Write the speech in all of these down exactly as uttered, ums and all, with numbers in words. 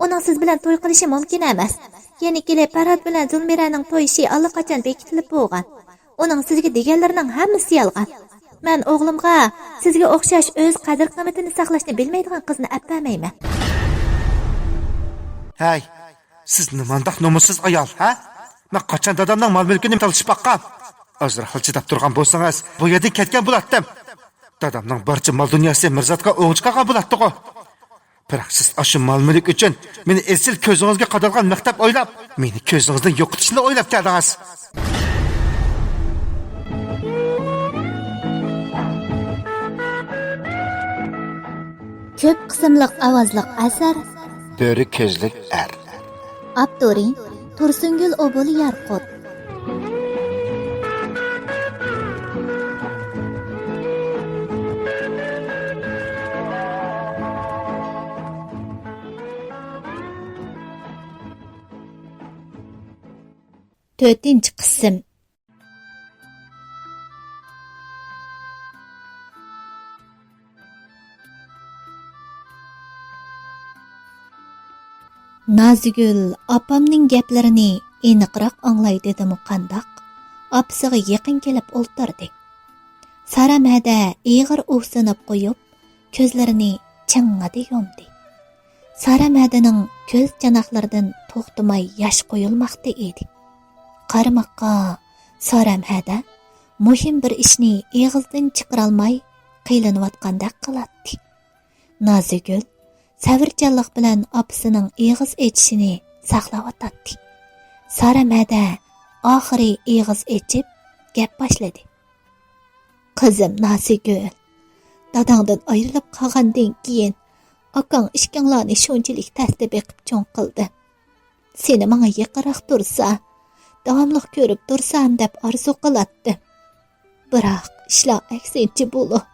ئۇنىڭ سىز بىلەن توي قىلىشى مۇمكىن ئەمەس. يەنە كېلىپ پەرھات بىلەن زۇلمىرەنىڭ توي ئىشى ئاللىقاچان بېكىتىلىپ بولغان. ئۇنىڭ سىزگە دېگەنلىرىنىڭ ھەممىسى يالغان. مەن ئوغلۇمغا سىزگە ئوخشاش ئۆز قەدىر-قىممىتىنى ساقلاشنى بىلمەيدىغان قىزنى ئەپ بەرمەيمەن. ھەي، سىز نېمانداق نومۇسسىز ئايال، ھە؟ مەن قاچان دادامنىڭ مال-مۈلكىنى تالىشىپ باققان؟ ئازراقلا چىداپ تۇرغان بولسىڭىز، بۇ يەردىن كەتكەن بولاتتىم. دادامنىڭ بارچە مال-دۇنياسى مىرزاتقا ئوڭ چىقارغان بولاتتىغۇ. بىراق سىز ئاشۇ مال-مۈلۈك ئۈچۈن مېنى ئېسىل كۆزىڭىزگە قادالغان مىخ دەپ ئويلاپ، مېنى كۆزىڭىزدىن يوقىتىشنى ئويلاپ كەلدىڭىز. كۆپ قىسىملىق ئاۋازلىق ئەسەر. بۆرە كۆزلۈك ئەر. ئاپتورى: تۇرسۇنگۈل ئوبۇل يارقۇت. تۆتىنچى قىسىم. نازىگۈل ئاپامنىڭ گەپلىرىنى ئېنىقراق ئاڭلاي دېدىمۇ قانداق، ئاپىسىغا يېقىن كېلىپ ئولتۇردى. سارەمھەدە ئېغىر ئۇھسىنىپ قويۇپ، كۆزلىرىنى چىڭڭىدە يۇمدى. سارەمھەدىنىڭ كۆز چاناقلىرىدىن توختىماي ياش قۇيۇلماقتا ئىدى. قارىماققا سارەمھەدە مۇھىم بىر ئىشنى ئېغىزدىن چىقىرالماي قىينىلىۋاتقاندەك قىلاتتى. نازىگۈل سەۋرچانلىق بىلەن ئاپىسىنىڭ ئېغىز ئېچىشىنى ساقلاۋاتاتتى. سارەمھەدە ئاخىرى ئېغىز ئېچىپ گەپ باشلىدى. قىزىم نازىگۈل، داداڭدىن ئايرىلىپ قالغاندىن كېيىن، ئاكاڭ ئىككىڭلارنى شۇنچىلىك تەستە بېقىپ چوڭ قىلدى. سېنى ماڭا يېقىنراق تۇرسا، داۋاملىق كۆرۈپ تۇرسام دەپ ئارزۇ قىلاتتىم. بىراق ئىشلار ئەكسىنچە بولۇپ،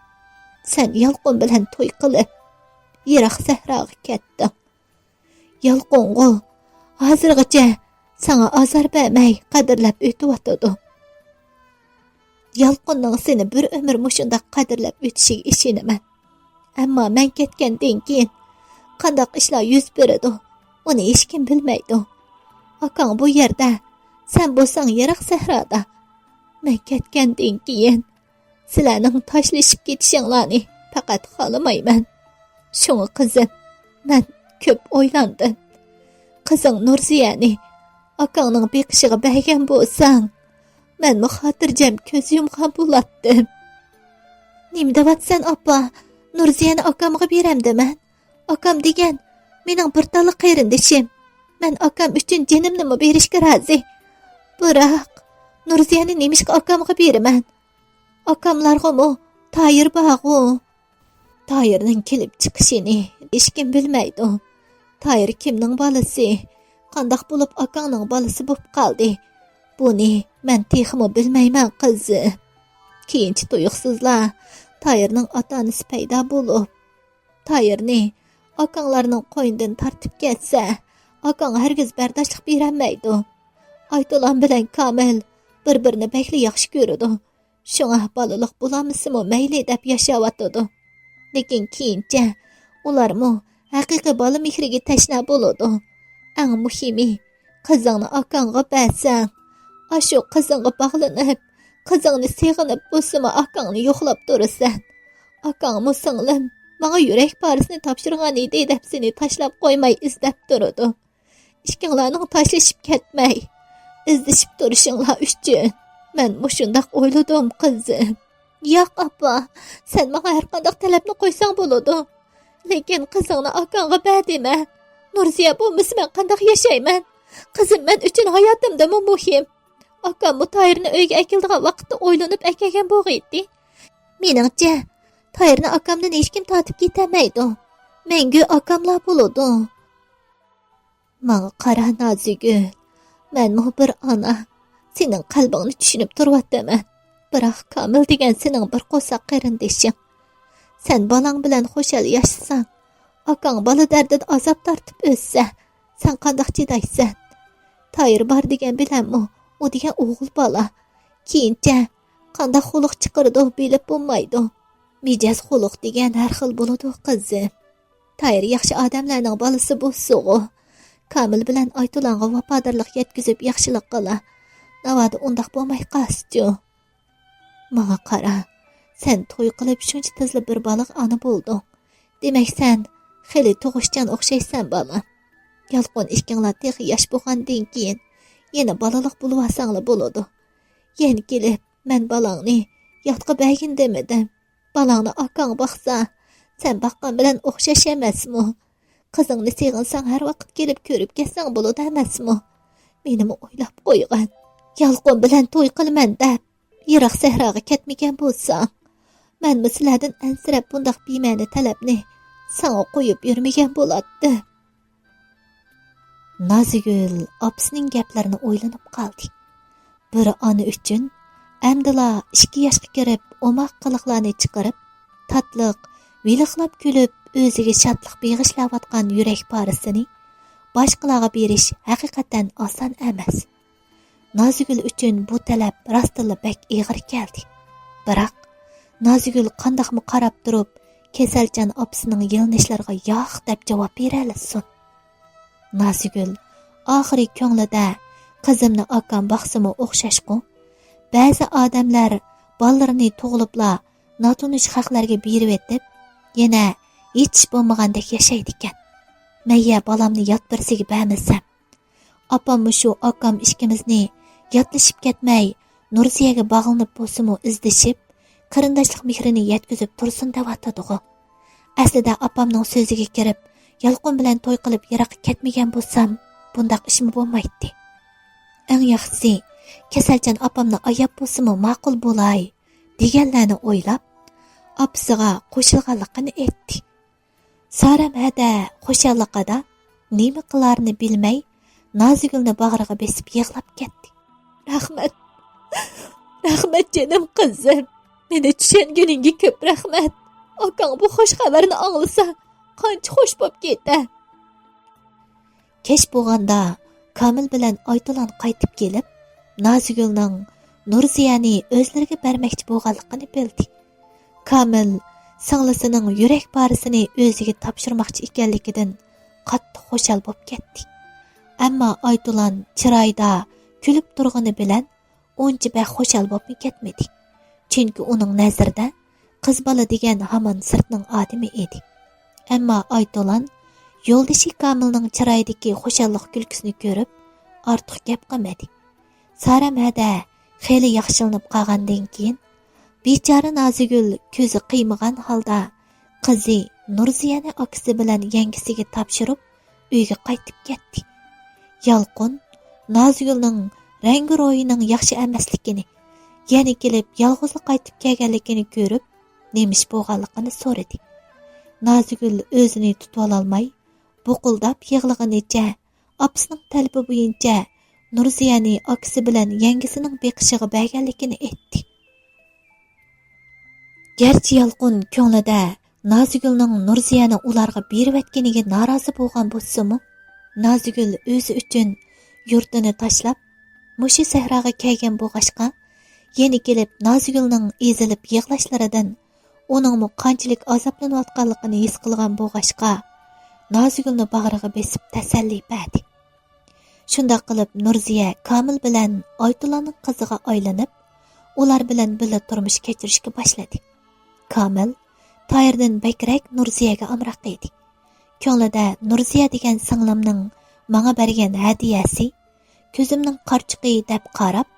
سەن يالقۇن بىلەن توي قىلىپ، يىراق سەھراغا كەتتىڭ. يالقۇنغۇ ھازىرغىچە ساڭا ئازار بەرمەي قەدىرلەپ ئۆتۈۋاتىدۇ. يالقۇننىڭ سېنى بىر ئۆمۈر مۇشۇنداق قەدىرلەپ ئۆتۈشىگە ئىشىنىمەن. ئەمما مەن كەتكەندىن كېيىن قانداق ئىشلار يۈز بېرىدۇ، ئۇنى ھېچكىم بىلمەيدۇ. ئاكاڭ بۇ يەردە، سەن بولساڭ يىراق سەھرادا. مەن كەتكەندىن كېيىن سىلەرنىڭ تاشلىشىپ كېتىشىڭلارنى پەقەت خالىمايمەن. شۇڭا قىزىم، مەن كۆپ ئويلاندىم. قىزىڭ نۇرزىيەنى ئاكاڭنىڭ بېقىشىغا بەرگەن بولساڭ، مەنمۇ خاتىرجەم كۆز يۇمغان بولاتتىم. نېمە دەۋاتىسەن، ئاپا؟ نۇرزىيەنى ئاكامغا بېرەمدىمەن؟ ئاكام دېگەن مېنىڭ بىر تاللا قېرىندىشىم. مەن ئاكام ئۈچۈن جېنىمنىمۇ بېرىشكە رازى. بىراق، نۇرزىيەنى نېمىشقا ئاكامغا بېرىمەن؟ ئاكاملارغىمۇ تايىر بارغۇ. تايىرنىڭ كېلىپ چىقىشىنى ھېچكىم بىلمەيدۇ. تايىر كىمنىڭ بالىسى؟ قانداق بولۇپ ئاكاڭنىڭ بالىسى بولۇپ قالدى؟ بۇنى مەن تېخىمۇ بىلمەيمەن، قىزىم. كېيىنچە تۇيۇقسىزلا تايىرنىڭ ئاتا-ئانىسى پەيدا بولۇپ، تايىرنى ئاكاڭلارنىڭ قوينىدىن تارتىپ كەتسە، ئاكاڭ ھەرگىز بەرداشلىق بېرەلمەيدۇ. ئايتۇلان بىلەن كامىل بىر-بىرىنى بەكلا ياخشى كۆرىدۇ. شۇڭا بالىلىق بولالمىسىمۇ مەيلى دەپ ياشاۋاتىدۇ. لېكىن كېيىنچە ئۇلارمۇ ھەقىقىي بالا مېھرىگە تەشنا بولىدۇ. ئەڭ مۇھىمى، قىزىڭنى ئاكاڭغا بەرسەڭ، ئاشۇ قىزىڭغا باغلىنىپ، قىزىڭنى سېغىنىپ بولسىمۇ ئاكاڭنى يوقلاپ تۇرىسەن. ئاكاڭمۇ سىڭلىم، ماڭا يۈرەك پارىسىنى تاپشۇرغان ئىدى دەپ سېنى تاشلاپ قويماي ئىزدەپ تۇرىدۇ. ئىككىڭلارنىڭ تاشلىشىپ كەتمەي، ئىزدىشىپ تۇرۇشۇڭلار ئۈچۈن مەن مۇشۇنداق ئويلىدىم، قىزىم. ياق، ئاپا، سەن ماڭا ھەرقانداق تەلەپنى قويساڭ بولىدۇ. لېكىن قىزىڭنى ئاكاڭغا بەر دېمە. نۇرزىيە بولمىسا مەن قانداق ياشايمەن؟ قىزىم مەن ئۈچۈن ھاياتىمدىنمۇ مۇھىم. ئاكاممۇ تايىرنى ئۆيگە ئەكېلىدىغان ۋاقىتتا ئويلىنىپ ئەكەلگەن بولغىيتتى. مېنىڭچە، تايىرنى ئاكامدىن ھېچكىم تارتىپ كېتەلمەيدۇ. مەڭگۈ ئاكاملا بولىدۇ. ماڭا قارا، نازىگۈل. مەنمۇ بىر ئانا. سېنىڭ قەلبىڭنى چۈشىنىپ تۇرۇۋاتىمەن. بىراق كامىل دېگەن سېنىڭ بىر قورساق قېرىندىشىڭ. سەن بالاڭ بىلەن خۇشال ياشىساڭ، ئاكاڭ بالا دەردىدە ئازاب تارتىپ ئۆتسە، سەن قانداق چىدايسەن؟ تايىر بار دېگەن بىلەنمۇ ئۇ دېگەن ئوغۇل بالا. كېيىنچە قانداق خۇلق چىقىرىدۇ، بىلىپ بولمايدۇ. مىجەز خۇلق دېگەن ھەر خىل بولىدۇ، قىزىم. تايىر ياخشى ئادەملەرنىڭ بالىسى بولسىغۇ. كامىل بىلەن ئايتۇلانغا ۋاپادارلىق يەتكۈزۈپ ياخشىلىق قىلا. ناۋادا ئۇنداق بولماي قالسىچۇ؟ ماڭا قارا، سەن توي قىلىپ شۇنچە تېزلا بىر بالىغا ئانا بولدۇڭ. دېمەك، سەن خېلى تۇغۇشچان ئوخشايسەن، بالام. يالقۇن ئىككىڭلار تېخى ياش بولغاندىن كېيىن يەنە بالىلىق بولۇۋالساڭلا بولىدۇ. يەنە كېلىپ مەن بالاڭنى ياتقا بەرگىن دېمىدىم. بالاڭنى ئاكاڭ باقسا، سەن باققان بىلەن ئوخشاش ئەمەسمۇ؟ قىزىڭنى سېغىنساڭ، ھەر ۋاقىت كېلىپ كۆرۈپ كەتسەڭ بولىدۇ ئەمەسمۇ؟ مېنىمۇ ئويلاپ قويغىن. يالقۇن بىلەن توي قىلىمەن دەپ، يىراق سەھراغا كەتمىگەن بولساڭ، مەنمۇ سىلەردىن ئەنسىرەپ بۇنداق بىمەنە تەلەپنى ساڭا قويۇپ يۈرمىگەن بولاتتىم. نازىگۈل ئاپىسىنىڭ گەپلىرىنى ئويلىنىپ قالدى. بىر ئانا ئۈچۈن ئەمدىلا ئىككى ياشقا كىرىپ، ئوماق قىلىقلارنى چىقىرىپ، تاتلىق، ۋىلىقلاپ كۈلۈپ، ئۆزىگە شادلىق بېغىشلاۋاتقان يۈرەك پارىسىنى باشقىلارغا بېرىش ھەقىقەتەن ئاسان ئەمەس. نازىگۈل ئۈچۈن بۇ تەلەپ راستتىنلا بەك ئېغىر كەلدى. بىراق، نازىگۈل قانداقمۇ قاراپ تۇرۇپ، كېسەلچان ئاپىسىنىڭ يېلىنىشلىرىغا ياق دەپ جاۋاب بېرەلىسۇن؟ نازىگۈل ئاخىرى كۆڭلىدە، قىزىمنى ئاكام باقسىمۇ ئوخشاشقۇ. بەزى ئادەملەر بالىلىرىنى تۇغۇلۇپلا ناتونۇش خەقلەرگە بېرىۋېتىپ، يەنە ھېچ ئىش بولمىغاندەك ياشايدىكەن. مەيە بالامنى يات بىرسىگە بەرمىسەم. ئاپام مۇشۇ ئاكام ئىككىمىزنى ياتلىشىپ كەتمەي، نۇرزىيەگە باغلىنىپ بولسىمۇ ئىزدىشىپ، قېرىنداشلىق مېھرىنى يەتكۈزۈپ تۇرسۇن دەۋاتىدىغۇ. ئەسلىدە ئاپامنىڭ سۆزىگە كىرىپ، يالقۇن بىلەن توي قىلىپ يىراققا كەتمىگەن بولسام، بۇنداق ئىشمۇ بولمايتتى. ئەڭ ياخشىسى، كېسەلچان ئاپامنى ئاياپ بولسىمۇ ماقۇل بولاي، دېگەنلەرنى ئويلاپ، ئاپىسىغا قوشۇلغانلىقىنى ئېيتتى. سارەم ھەدە خۇشاللىقىدا نېمە قىلارىنى بىلمەي، نازىگۈلنى باغرىغا بېسىپ يىغلاپ كەتتى. رەھمەت، رەھمەت جېنىم قىزىم. مېنى چۈشەنگىنىڭگە كۆپ رەھمەت. ئاكاڭ بۇ خۇش خەۋەرنى ئاڭلىسا، قانچە خۇش بوپ كېتە. كەچ بولغاندا كامىل بىلەن ئايتۇلان قايتىپ كېلىپ، نازىگۈلنىڭ نۇرزىيەنى ئۆزلىرىگە بەرمەكچى بولغانلىقىنى بىلدى. كامىل سىڭلىسىنىڭ يۈرەك پارىسىنى ئۆزىگە تاپشۇرماقچى ئىكەنلىكىدىن قاتتىق خۇشال بولۇپ كەتتى. ئەمما ئايتۇلان چىرايىدا كۈلۈپ تۇرغىنى بىلەن ئۇنچە بەك خۇشال بولۇپمۇ كەتمىدى. چۈنكى ئۇنىڭ نەزىرىدە قىز بالا دېگەن ھامان سىرتنىڭ ئادىمى ئىدى. ئەمما ئايتۇلان يولدىشى كامىلنىڭ چىرايىدىكى خۇشاللىق كۈلكىسىنى كۆرۈپ، ئارتۇق گەپ قىلمىدى. سارەم ھەدە خېلى ياخشىلىنىپ قالغاندىن كېيىن، بىچارە نازىگۈل كۆزى قىيمىغان ھالدا قىزى نۇرزىيەنى ئاكىسى بىلەن يەڭگىسىگە تاپشۇرۇپ، ئۆيگە قايتىپ كەتتى. يالقۇن نازىگۈلنىڭ رەڭگى روھىنىڭ ياخشى ئەمەسلىكىنى، يەنە كېلىپ يالغۇزلا قايتىپ كەلگەنلىكىنى كۆرۈپ، نېمە ئىش بولغانلىقىنى سورىدى. نازىگۈل ئۆزىنى تۇتۇۋالالماي، بۇقۇلداپ يىغلىغىنىچە، ئاپىسىنىڭ تەلىپى بويىچە نۇرزىيەنى ئاكىسى بىلەن يەڭگىسىنىڭ بېقىشىغا بەرگەنلىكىنى ئېيتتى. گەرچە يالقۇن كۆڭلىدە نازىگۈلنىڭ نۇرزىيەنى ئۇلارغا بېرىۋەتكىنىگە نارازى بولغان بولسىمۇ، نازىگۈل ئۆزى ئۈچۈن يۇرتىنى تاشلاپ، مۇشۇ سەھراغا كەلگەن بولغاچقا، يەنە كېلىپ نازىگۈلنىڭ ئېزىلىپ يىغلاشلىرىدىن ئۇنىڭمۇ قانچىلىك ئازابلىنىۋاتقانلىقىنى ھېس قىلغان بولغاچقا، نازىگۈلنى باغرىغا بېسىپ تەسەللى بەردى. شۇنداق قىلىپ نۇرزىيە كامىل بىلەن ئايتۇلانىڭ قىزىغا ئايلىنىپ، ئۇلار بىلەن بىللە تۇرمۇش كەچۈرۈشكە باشلىدى. كامىل تايىردىن بەكرەك نۇرزىيەگە ئامراق ئىدى. كۆڭلىدە نۇرزىيە دېگەن سىڭلىمنىڭ ماڭا بەرگەن ھەدىيەسى، كۆزۈمنىڭ قارىچۇقى دەپ قاراپ،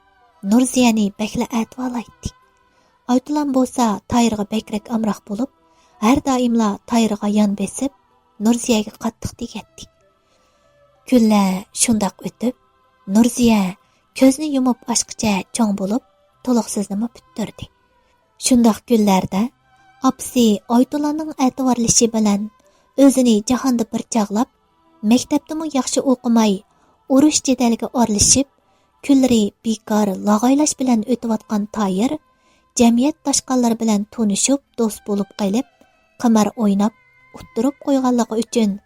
نۇرزىيەنى بەكلا ئەتىۋالايتتى. ئايتۇلان بولسا تايىرغا بەكرەك ئامراق بولۇپ، ھەر دائىملا تايىرغا يان بېسىپ، نۇرزىيەگە قاتتىق تېگەتتى. كۈنلەر شۇنداق ئۆتۈپ، نۇرزىيە كۆزنى يۇمۇپ ئاچقىچە چوڭ بولۇپ، تولۇقسىزنىمۇ پۈتتۈردى. شۇنداق كۈنلەردە ئاپىسى ئايتۇلاننىڭ ئەتىۋارلىشى بىلەن ئۆزىنى جاھاندا بىر چاغلاپ، مەكتەپتىمۇ ياخشى ئوقۇماي، ئۇرۇش جېدەلگە ئارىلىشىپ، كۈنلىرى بىكار لاغايلاش بىلەن ئۆتۈۋاتقان تايىر جەمئىيەت داشقاللىرى بىلەن تونۇشۇپ، دوست بولۇپ قېلىپ، قىمار ئويناپ، ئۇتتۇرۇپ قويغانلىقى ئۈچۈن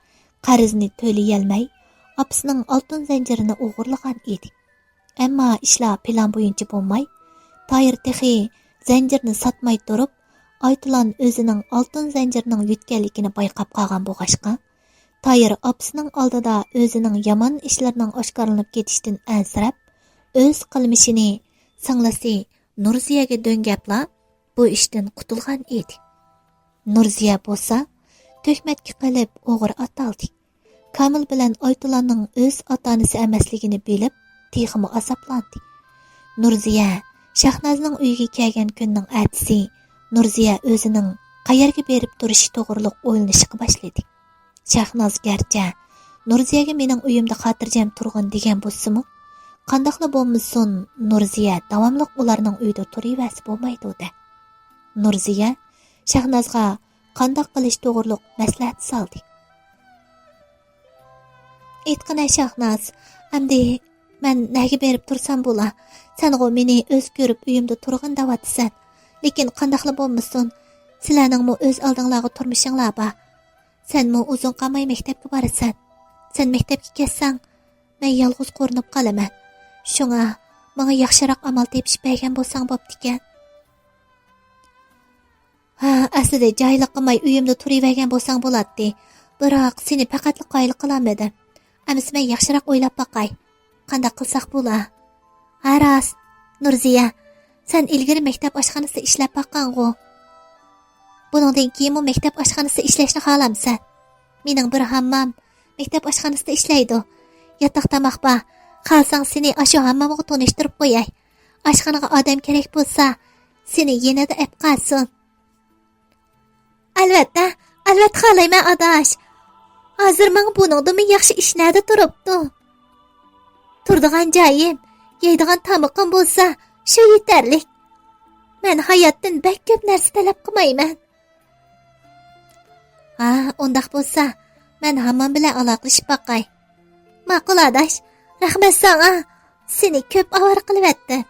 قەرزنى تۆلىيەلمەي، ئاپىسىنىڭ ئالتۇن زەنجىرىنى ئوغرىلىغان ئىدى. ئەمما ئىشلار پىلان بويىچە بولماي، تايىر تېخى زەنجىرنى ساتماي تۇرۇپ، ئايتۇلان ئۆزىنىڭ ئالتۇن زەنجىرىنىڭ يۆتكەنلىكىنى بايقاپ قالغان بولغاچقا، تايىر ئاپىسىنىڭ ئالدىدا ئۆزىنىڭ يامان ئىشلىرىنىڭ ئاشكارىلىنىپ كېتىشىدىن ئەنسىرەپ، ئۆز قىلمىشىنى سىڭلىسى نۇرزىيەگە دۆڭگەپلا، بۇ ئىشتىن قۇتۇلغان ئىدى. نۇرزىيە بولسا تۆھمەتكە قېلىپ ئوغرى ئاتالدى. كامىل بىلەن ئايتۇلاننىڭ ئۆز ئاتا-ئانىسى ئەمەسلىكىنى بىلىپ، تېخىمۇ ئازابلاندى. نۇرزىيە شاھنازنىڭ ئۆيىگە كەلگەن كۈننىڭ ئەتىسى نۇرزىيە ئۆزىنىڭ قەيەرگە بېرىپ تۇرۇشى توغرۇلۇق ئويلىنىشقا باشلىدى. شاھناز گەرچە نۇرزىيەگە «مېنىڭ ئۆيۈمدە خاتىرجەم تۇرغىن» دېگەن بولسىمۇ، قانداقلا بولمىسۇن، نۇرزىيە داۋاملىق ئۇلارنىڭ ئۆيىدە تۇرۇۋەرسە بولمايدۇ-دە. نۇرزىيە شاھنازغا قانداق قىلىش توغرۇلۇق مەسلىھەت سالدى. ئېيتقىنە شاھناز، ئەمدى مەن نەگە بېرىپ تۇرسام بولا؟ سەنغۇ مېنى ئۆز كۆرۈپ ئۆيۈمدە تۇرغىن دەۋاتىسەن. لېكىن قانداقلا بولمىسۇن، سىلەرنىڭمۇ ئۆز ئالدىڭلارغا تۇرمۇشۇڭلار بار. سەنمۇ ئۇزۇن قالماي مەكتەپكە بارىسەن. سەن مەكتەپكە كەتسەڭ، مەن يالغۇز قورۇنۇپ قالىمەن. شۇڭا ماڭا ياخشىراق ئامال تېپىشىپ بەرگەن بولساڭ بوپتىكەن. ھە، ئەسلىدە جاھىللىق قىلماي ئۆيۈمدە تۇرۇۋەرگەن بولساڭ بولاتتى. بىراق سېنى پەقەتلا قايىل قىلالمىدىم. ئەمىسە مەن ياخشىراق ئويلاپ باقاي. قانداق قىلساق بولا؟ ھە راست، نۇرزىيە، سەن ئىلگىرى مەكتەپ ئاشخانىسىدا ئىشلەپ باققانغۇ؟ بۇنىڭدىن كېيىنمۇ مەكتەپ ئاشخانىسىدا ئىشلەشنى خالامسەن؟ مېنىڭ بىر ھاممام مەكتەپ ئاشخانىسىدا ئىشلەيدۇ. ياتاق تاماق بار. خالىساڭ سېنى ئاشۇ ھاممامغا تونۇشتۇرۇپ قوياي. ئاشخانىغا ئادەم كېرەك بولسا، سېنى يېنىدا ئەپ قالسۇن. ئەلۋەتتە، ئەلۋەتتە خالايمەن ئاداش. ھازىر ماڭا بۇنىڭدىنمۇ ياخشى ئىش نەدە تۇرۇپتۇ؟ تۇرىدىغان جايىم، يەيدىغان تامىقىم بولسا، شۇ يېتەرلىك. مەن ھاياتتىن بەك كۆپ نەرسە تەلەپ قىلمايمەن. ھا، ئۇنداق بولسا، مەن ھاممام بىلەن ئالاقىلىشىپ باقاي. ماقۇل ئاداش، رەھمەت ساڭا. سېنى كۆپ ئاۋارە قىلىۋەتتىم.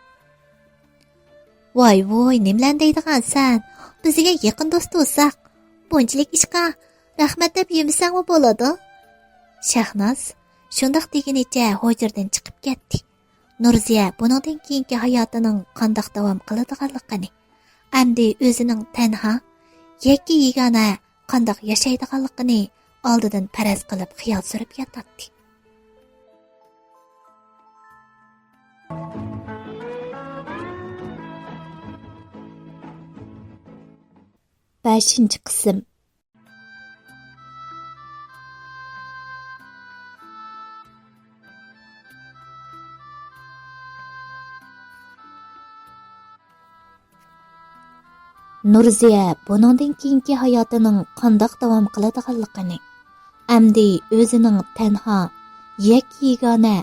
ۋاي ۋۇي، نېمىلەرنى دەيدىغانسەن؟ بىز دېگەن يېقىن دوست بولساق، بۇنچىلىك ئىشقا رەھمەت دەپ يۈرمىسەڭمۇ بولىدۇ. شاھناز شۇنداق دېگىنىچە ھۇجرىدىن چىقىپ كەتتى. نۇرزىيە بۇنىڭدىن كېيىنكى ھاياتىنىڭ قانداق داۋام قىلىدىغانلىقىنى، ئەمدى ئۆزىنىڭ تەنھا، يەككە يېگانە قانداق ياشايدىغانلىقىنى ئالدىدىن پەرەز قىلىپ خىيال سۈرۈپ ياتاتتى. بەشىنچى قىسىم. نۇرزىيە بۇنىڭدىن كېيىنكى ھاياتىنىڭ قانداق داۋام قىلىدىغانلىقىنى، ئەمدى ئۆزىنىڭ تەنھا، يەككە يېگانە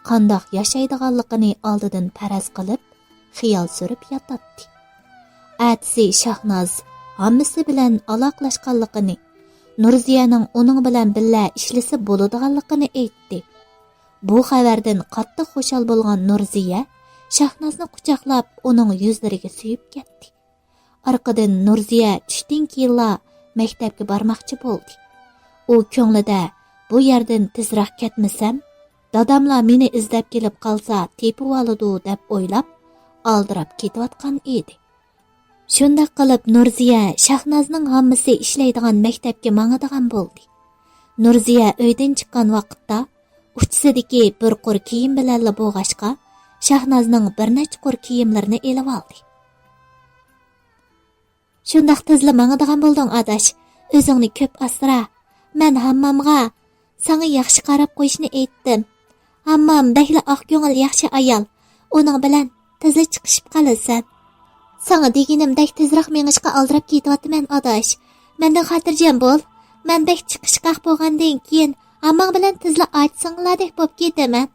قانداق ياشايدىغانلىقىنى ئالدىدىن پەرەز قىلىپ، خىيال سۈرۈپ ياتاتتى. ئەتىسى شاھناز ھاممىسى بىلەن ئالاقىلەشكەنلىكىنى، نۇرزىيەنىڭ ئۇنىڭ بىلەن بىللە ئىشلىسە بولىدىغانلىقىنى ئېيتتى. بۇ خەۋەردىن قاتتىق خۇشال بولغان نۇرزىيە شاھنازنى قۇچاقلاپ، ئۇنىڭ يۈزلىرىگە سۆيۈپ كەتتى. ئارقىدىن نۇرزىيە چۈشتىن كېيىنلا مەكتەپكە بارماقچى بولدى. ئۇ كۆڭلىدە، «بۇ يەردىن تېزراق كەتمىسەم، داداملا مېنى ئىزدەپ كېلىپ قالسا تېپىۋالىدۇ» دەپ ئويلاپ، ئالدىراپ كېتىۋاتقان ئىدى. شۇنداق قىلىپ، نۇرزىيە شاھنازنىڭ ھاممىسى ئىشلەيدىغان مەكتەپكە ماڭىدىغان بولدى. نۇرزىيە ئۆيدىن چىققان ۋاقىتتا، ئۇچىسىدىكى بىر قۇر كىيىم بىلەنلا بولغاچقا، شاھنازنىڭ بىر نەچچە قۇر كىيىملىرىنى ئېلىۋالدى. «شۇنداق تېزلا ماڭىدىغان بولدۇڭ، ئاداش. ئۆزۈڭنى كۆپ ئاسرا. مەن ھاممامغا ساڭا ياخشى قاراپ قويۇشنى ئېيتتىم. ھاممام بەكلا ئاق كۆڭۈل، ياخشى ئايال. ئۇنىڭ بىلەن تېزلا چىقىشىپ قالىسەن. ساڭا دېگىنىمدەك تېزراق مېڭىشقا ئالدىراپ كېتىۋاتىمەن، ئاداش. مەندىن خاتىرجەم بول. مەن بەك چىقىشقاق بولغاندىن كېيىن، ھامماڭ بىلەن تېزلا ئاچا-سىڭىللاردەك بولۇپ كېتىمەن.»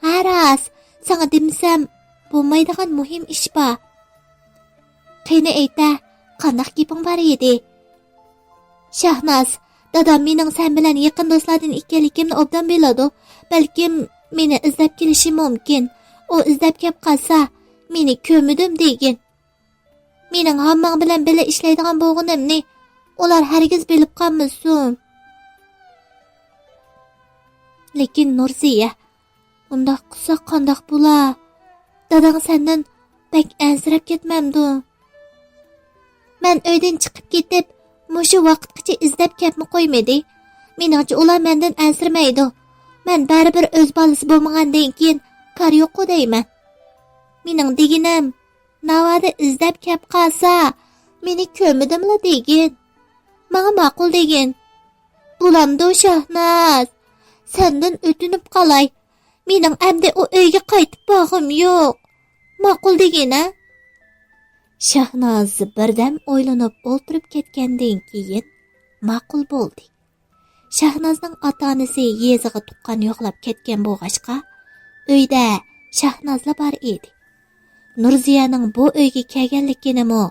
«ھە راست، ساڭا دېمىسەم بولمايدىغان مۇھىم ئىش بار.» «قېنى ئېيتە، قانداق گېپىڭ بار ئىدى؟» «شاھناز، دادام مېنىڭ سەن بىلەن يېقىن دوستلاردىن ئىكەنلىكىمنى ئوبدان بىلىدۇ. بەلكىم مېنى ئىزدەپ كېلىشى مۇمكىن. ئۇ ئىزدەپ كەپ قالسا، مېنى كۆرمىدىم دېگىن. مېنىڭ ھامماڭ بىلەن بىللە ئىشلەيدىغان بولغىنىمنى ئۇلار ھەرگىز بىلىپ قالمىسۇن.» «لېكىن نۇرزىيە، ئۇنداق قىلساق قانداق بولا؟ داداڭ سەندىن بەك ئەنسىرەپ كەتمەمدۇ؟» مەن ئۆيدىن چىقىپ كېتىپ، مۇشۇ ۋاقىتقىچە ئىزدەپ كەپمۇ قويمىدى. مېنىڭچە ئۇلار مەندىن ئەنسىرىمەيدۇ. مەن بەرىبىر ئۆز بالىسى بولمىغاندىن كېيىن كار يوققۇ دەيمەن. مېنىڭ دېگىنىم، ناۋادا ئىزدەپ كەپ قالسا، مېنى كۆرمىدىملا دېگىن. ماڭا ماقۇل دېگىن. بولامدۇ شاھناز؟ سەندىن ئۆتۈنۈپ قالاي. مېنىڭ ئەمدى ئۇ ئۆيگە قايتىپ بارغۇم يوق. ماقۇل دېگىنە. شاھناز بىردەم ئويلىنىپ ئولتۇرۇپ كەتكەندىن كېيىن ماقۇل بولدى. شاھنازنىڭ ئاتا-ئانىسى يېزىغا تۇغقان يوقلاپ كەتكەن بولغاچقا، ئۆيدە شاھنازلا بار ئىدى. نۇرزىيەنىڭ بۇ ئۆيگە كەلگەنلىكىنىمۇ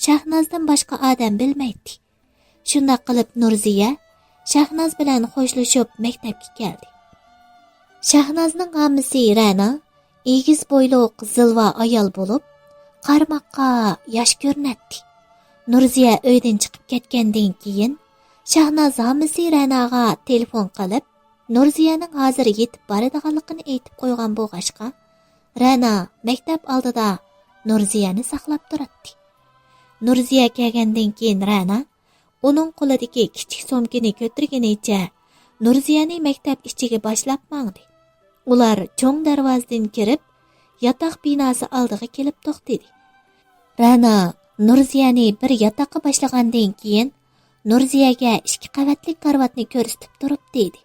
شاھنازدىن باشقا ئادەم بىلمەيتتى. شۇنداق قىلىپ نۇرزىيە شاھناز بىلەن خوشلىشىپ مەكتەپكە كەلدى. شاھنازنىڭ ھامىسى رەنا ئېگىز بويلۇق زىلۋا ئايال بولۇپ، قارىماققا ياش كۆرۈنەتتى. نۇرزىيە ئۆيدىن چىقىپ كەتكەندىن كېيىن، شاھناز ھامىسى رەناغا تېلېفون قىلىپ، نۇرزىيەنىڭ ھازىر يېتىپ بارىدىغانلىقىنى ئېيتىپ قويغان بولغاچقا، رەنا مەكتەپ ئالدىدا نۇرزىيەنى ساقلاپ تۇراتتى. نۇرزىيە كەلگەندىن كېيىن رەنا ئۇنىڭ قولىدىكى كىچىك سومكىنى كۆتۈرگىنىچە نۇرزىيەنى مەكتەپ ئىچىگە باشلاپ ماڭدى. ئۇلار چوڭ دەرۋازىدىن كىرىپ، ياتاق بىناسى ئالدىغا كېلىپ توختىدى. رەنا نۇرزىيەنى بىر ياتاققا باشلىغاندىن كېيىن، نۇرزىيەگە ئىككى قەۋەتلىك كارىۋاتنى كۆرسىتىپ تۇرۇپ دېدى.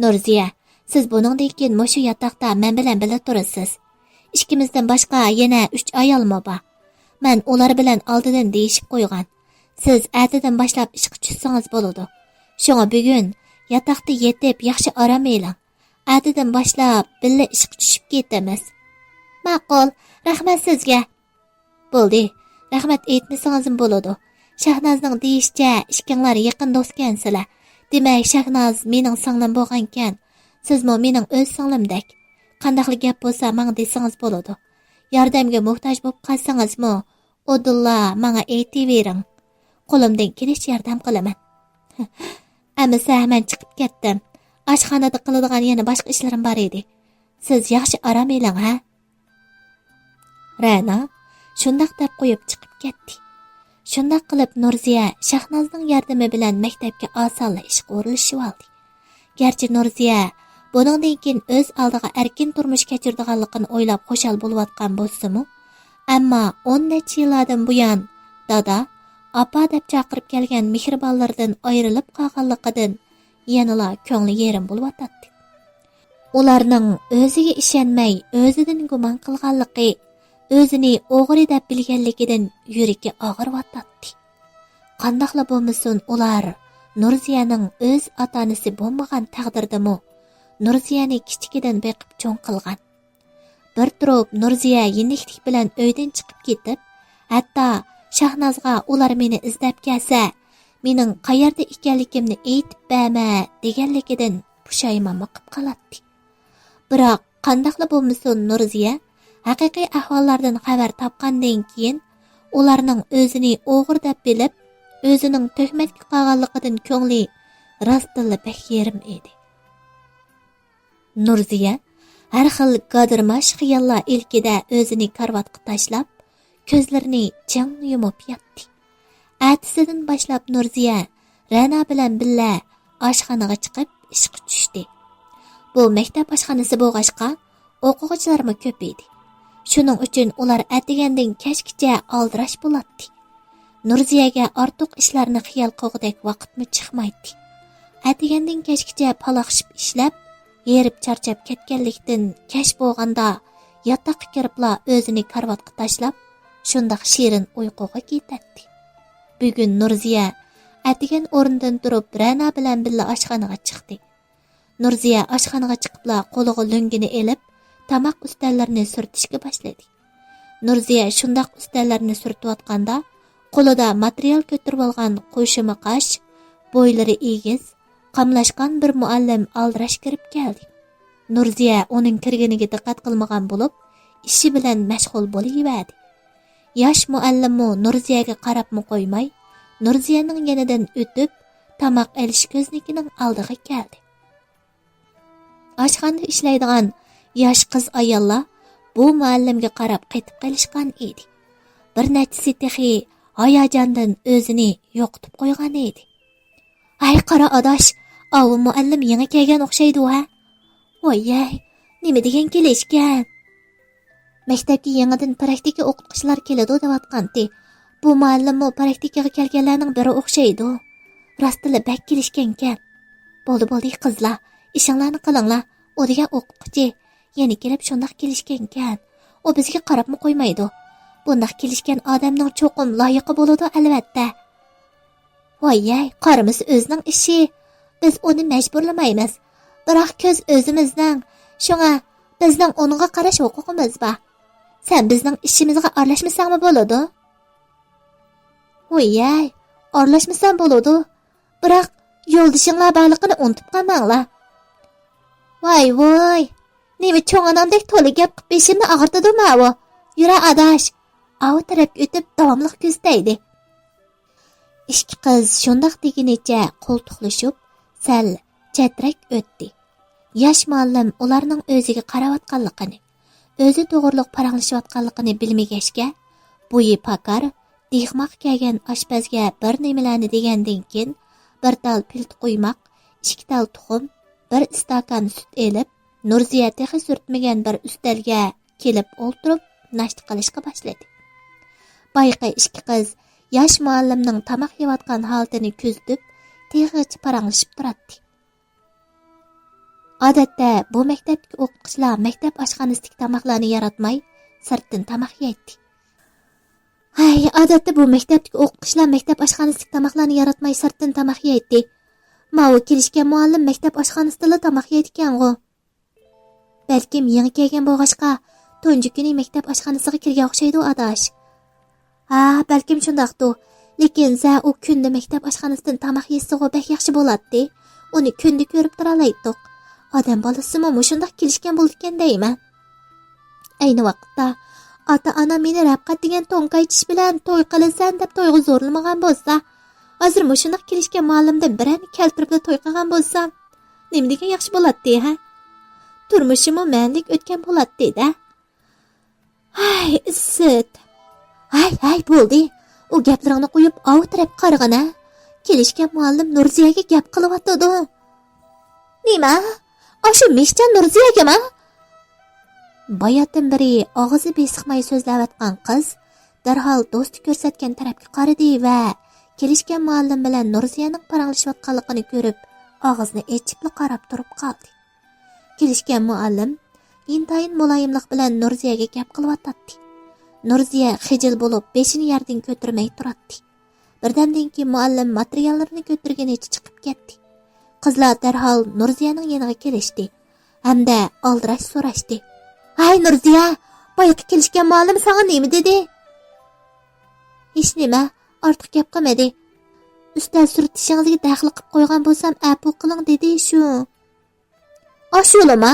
نۇرزىيە، سىز بۇنىڭدىن كېيىن مۇشۇ ياتاقتا مەن بىلەن بىللە تۇرىسىز. ئىككىمىزدىن باشقا يەنە ئۈچ ئايالمۇ بار. مەن ئۇلار بىلەن ئالدىدىن دېيىشىپ قويغان. سىز ئەتىدىن باشلاپ ئىشقا چۈشسىڭىز بولىدۇ. شۇڭا بۈگۈن ياتاقتا يېتىپ ياخشى ئارام ئېلىڭ. ئەتىدىن باشلاپ بىللە ئىشقا چۈشۈپ كېتىمىز. ماقۇل، رەھمەت سىزگە. بولدى، رەھمەت ئېيتمىسىڭىزمۇ بولىدۇ. شاھنازنىڭ دېيىشىچە، ئىككىڭلار يېقىن دوستكەنسىلەر. دېمەك، شاھناز مېنىڭ سىڭلىم بولغانكەن، سىزمۇ مېنىڭ ئۆز سىڭلىمدەك. قانداقلا گەپ بولسا ماڭا دېسىڭىز بولىدۇ. ياردەمگە موھتاج بولۇپ قالسىڭىزمۇ، ئۇدۇللا ماڭا ئېيتىۋېرىڭ. قولۇمدىن كېلىشىچە ياردەم قىلىمەن. ئەمىسە، مەن چىقىپ كەتتىم. ئاشخانىدا قىلىدىغان يەنە باشقا ئىشلىرىم بار ئىدى. سىز ياخشى ئارام ئېلىڭ، ھە؟ رەنا شۇنداق دەپ قويۇپ چىقىپ كەتتى. شۇنداق قىلىپ نۇرزىيە شاھنازنىڭ ياردىمى بىلەن مەكتەپكە ئاسانلا ئىشقا ئورۇنلىشىۋالدى. گەرچە نۇرزىيە بۇنىڭدىن كېيىن ئۆز ئالدىغا ئەركىن تۇرمۇش كەچۈرىدىغانلىقىنى ئويلاپ خۇشال بولۇۋاتقان بولسىمۇ، ئەمما ئون نەچچە يىللاردىن بۇيان دادا، ئاپا دەپ چاقىرىپ كەلگەن مېھرىبانلىرىدىن ئايرىلىپ قالغانلىقىدىن يەنىلا كۆڭلى يېرىم بولۇۋاتاتتى. ئۇلارنىڭ ئۆزىگە ئىشەنمەي، ئۆزىدىن گۇمان قىلغانلىقى، ئۆزىنى ئوغرى دەپ بىلگەنلىكىدىن يۈرىكى ئاغرىۋاتاتتى. قانداقلا بولمىسۇن، ئۇلار نۇرزىيەنىڭ ئۆز ئاتا-ئانىسى بولمىغان تەقدىردىمۇ، نۇرزىيەنى كىچىكىدىن بېقىپ چوڭ قىلغان. بىر تۇرۇپ نۇرزىيە يېنىكلىك بىلەن ئۆيدىن چىقىپ كېتىپ، ھەتتا شاھنازغا «ئۇلار مېنى ئىزدەپ كەلسە، مېنىڭ قەيەردە ئىكەنلىكىمنى ئېيتىپ بەرمە» دېگەنلىكىدىن پۇشايمانمۇ قىپ قالاتتى. بىراق، قانداقلا بولمىسۇن، نۇرزىيە ھەقىقىي ئەھۋاللاردىن خەۋەر تاپقاندىن كېيىن، ئۇلارنىڭ ئۆزىنى ئوغرى دەپ بىلىپ، ئۆزىنىڭ تۆھمەتكە قالغانلىقىدىن كۆڭلى راستتىنلا بەك يېرىم ئىدى. نۇرزىيە ھەر خىل گادىرماش خىياللار ئىلكىدە ئۆزىنى كارىۋاتقا تاشلاپ، كۆزلىرىنى چىڭ يۇمۇپ ياتتى. ئەتىسىدىن باشلاپ نۇرزىيە رەنا بىلەن بىللە ئاشخانىغا چىقىپ ئىشقا چۈشتى. بۇ مەكتەپ ئاشخانىسى بولغاچقا، ئوقۇغۇچىلارمۇ كۆپ ئىدى. شۇنىڭ ئۈچۈن ئۇلار ئەتىگەندىن كەچكىچە ئالدىراش بولاتتى. نۇرزىيەگە ئارتۇق ئىشلارنى خىيال قىلغۇدەك ۋاقىتمۇ چىقمايتتى. ئەتىگەندىن كەچكىچە پالاقشىپ ئىشلەپ، ھېرىپ چارچاپ كەتكەنلىكتىن، كەچ بولغاندا ياتاققا كىرىپلا ئۆزىنى كارىۋاتقا تاشلاپ، شۇنداق شېرىن ئۇيقۇغا كېتەتتى. بۈگۈن نۇرزىيە ئەتىگەن ئورنىدىن تۇرۇپ، رەنا بىلەن بىللە ئاشخانىغا چىقتى. نۇرزىيە ئاشخانىغا چىقىپلا قولىغا لۆڭگىنى ئېلىپ، تاماق ئۈستەللىرىنى سۈرتۈشكە باشلىدى. نۇرزىيە شۇنداق ئۈستەللەرنى سۈرتۈۋاتقاندا، قولىدا ماتېرىيال كۆتۈرۈۋالغان قوشۇما قاش، بويلىرى ئېگىز، قاملاشقان بىر مۇئەللىم ئالدىراش كىرىپ كەلدى. نۇرزىيە ئۇنىڭ كىرگىنىگە دىققەت قىلمىغان بولۇپ، ئىشى بىلەن مەشغۇل بولۇۋەردى. ياش مۇئەللىممۇ نۇرزىيەگە قاراپمۇ قويماي، نۇرزىيەنىڭ يېنىدىن ئۆتۈپ، تاماق ئېلىش كۆزنىكىنىڭ ئالدىغا كەلدى. ئاشخانىدا ئىشلەيدىغان ياش قىز-ئاياللار بۇ مۇئەللىمگە قاراپ قېتىپ قېلىشقان ئىدى. بىر نەچچىسى تېخى ھاياجاندىن ئۆزىنى يوقىتىپ قويغان ئىدى. ھەي، قارا ئاداش، ئاۋۇ مۇئەللىم يېڭى كەلگەن ئوخشايدۇ ھە؟ ۋاييەي، نېمە دېگەن كېلىشكەن؟ مەكتەپكە يېڭىدىن پراكتىكا ئوقۇتقۇچىلار كېلىدۇ دەۋاتقانتى. بۇ مۇئەللىممۇ پراكتىكىغا كەلگەنلەرنىڭ بىرى ئوخشايدۇ. راستتىنلا بەك كېلىشكەنكەن. بولدى، بولدى، قىزلار، ئىشىڭلارنى قىلىڭلار. ئۇ دېگەن ئوقۇتقۇچى. يەنە كېلىپ شۇنداق كېلىشكەنكەن. ئۇ بىزگە قاراپمۇ قويمايدۇ. بۇنداق كېلىشكەن ئادەمنىڭ چوقۇم لايىقى بولىدۇ، ئەلۋەتتە. ۋاييەي، قارىمىسا ئۆزىنىڭ ئىشى. بىز ئۇنى مەجبۇرلىمايمىز. بىراق كۆز ئۆزىمىزنىڭ. شۇڭا بىزنىڭ ئۇنىڭغا قاراش ھوقۇقىمىز بار. سەن بىزنىڭ ئىشىمىزغا ئارىلاشمىساڭمۇ بولىدۇ. ۋاييەي، ئارىلاشمىسام بولىدۇ. بىراق يولدىشىڭلار بارلىقىنى ئۇنتۇپ قالماڭلار. ۋاي، ۋاي، نېمە چوڭ ئانامدەك تولا گەپ قىلىپ بېشىمنى ئاغرىتىدۇ ماۋۇ. يۈرە ئاداش. ئاۋۇ تەرەپكە ئۆتۈپ داۋاملىق كۆزىتەيلى. ئىككى قىز شۇنداق دېگىنىچە قولتۇقلىشىپ، سەل چەترەك ئۆتتى. ياش مۇئەللىم ئۇلارنىڭ ئۆزىگە قاراۋاتقانلىقىنى، ئۆزى توغرۇلۇق پاراڭلىشىۋاتقانلىقىنى بىلمىگەچكە، بويى پاكار، دىخماققا كەلگەن ئاشپەزگە بىر نېمىلەرنى دېگەندىن كېيىن، بىر تال پىلتە قۇيماق، ئىككى تال تۇخۇم، بىر ئىستاكان سۈت ئېلىپ، نۇرزىيە تېخى سۈرتمىگەن بىر ئۈستەلگە كېلىپ ئولتۇرۇپ، ناشتا قىلىشقا باشلىدى. بايىقى ئىككى قىز ياش مۇئەللىمنىڭ تاماق يەۋاتقان ھالىتىنى كۆزىتىپ، تېخىچە پاراڭلىشىپ تۇراتتى. ئادەتتە بۇ مەكتەپتىكى ئوقۇتقۇچىلار مەكتەپ ئاشخانىسىدىكى تاماقلارنى ياراتماي، سىرتتىن تاماق يەيتتى. ھەي، ئادەتتە بۇ مەكتەپتىكى ئوقۇتقۇچىلار مەكتەپ ئاشخانىسىدىكى تاماقلارنى ياراتماي، سىرتتىن تاماق يەيتتى. ماۋۇ كېلىشكەن مۇئەللىم مەكتەپ ئاشخانىسىدىلا تاماق يەيدىكەنغۇ. بەلكىم يېڭى كەلگەن بولغاچقا، تۇنجى كۈنى مەكتەپ ئاشخانىسىغا كىرگەن ئوخشايدۇ، ئاداش. ھا، بەلكىم شۇنداقتۇ. لېكىن زە ئۇ كۈندە مەكتەپ ئاشخانىسىدىن تاماق يېسىغۇ بەك ياخشى بولاتتى. ئۇنى كۈندە كۆرۈپ تۇرالايتتۇق. ئادەم بالىسىمۇ مۇشۇنداق كېلىشكەن بولىدىكەن دەيمەن. ئەينى ۋاقىتتا ئاتا-ئانام مېنى رەپقەت دېگەن توڭكاي چىش بىلەن توي قىلىسەن دەپ تويغا زورلىمىغان بولسا، ھازىر مۇشۇنداق كېلىشكەن مۇئەللىمدىن بىرەرنى كەلتۈرۈپلا توي قىلغان بولسام، نېمە دېگەن ياخشى بولاتتى، ھە؟ تۇرمۇشىمۇ مەنىلىك ئۆتكەن بولاتتى-دە. ھەي، ئىسسىت. ھەي، ھەي، بولدى. ئۇ گەپلىرىڭنى قويۇپ، ئاۋۇ تەرەپكە قارىغىنە. كېلىشكەن مۇئەللىم نۇرزىيەگە گەپ قىلىۋاتىدۇ. نېمە؟ ئاشۇ مىشچان نۇرزىيەگىمۇ؟ باياتىن بېرى ئاغزى بېسىقماي سۆزلەۋاتقان قىز دەرھال دوستى كۆرسەتكەن تەرەپكە قارىدى ۋە كېلىشكەن مۇئەللىم بىلەن نۇرزىيەنىڭ پاراڭلىشىۋاتقانلىقىنى كۆرۈپ، ئاغزىنى ئېچىپلا قاراپ تۇرۇپ قالدى. كېلىشكەن مۇئەللىم ئىنتايىن مۇلايىملىق بىلەن نۇرزىيەگە گەپ قىلىۋاتاتتى. نۇرزىيە خىجىل بولۇپ، بېشىنى يەردىن كۆتۈرمەي تۇراتتى. بىردەمدىن كېيىن مۇئەللىم ماتېرىياللىرىنى كۆتۈرگىنىچە چىقىپ كەتتى. قىزلار دەرھال نۇرزىيەنىڭ يېنىغا كېلىشتى ھەمدە ئالدىراش سوراشتى. ھەي نۇرزىيە، بايىقى كېلىشكەن مۇئەللىم ساڭا نېمە دېدى؟ ھېچنېمە، ئارتۇق گەپ قىلمىدى. ئۈستەل سۈرتۈشىڭىزگە دەخلى قىپ قويغان بولسام ئەپۇ قىلىڭ دېدى شۇ. ئاشۇلىما؟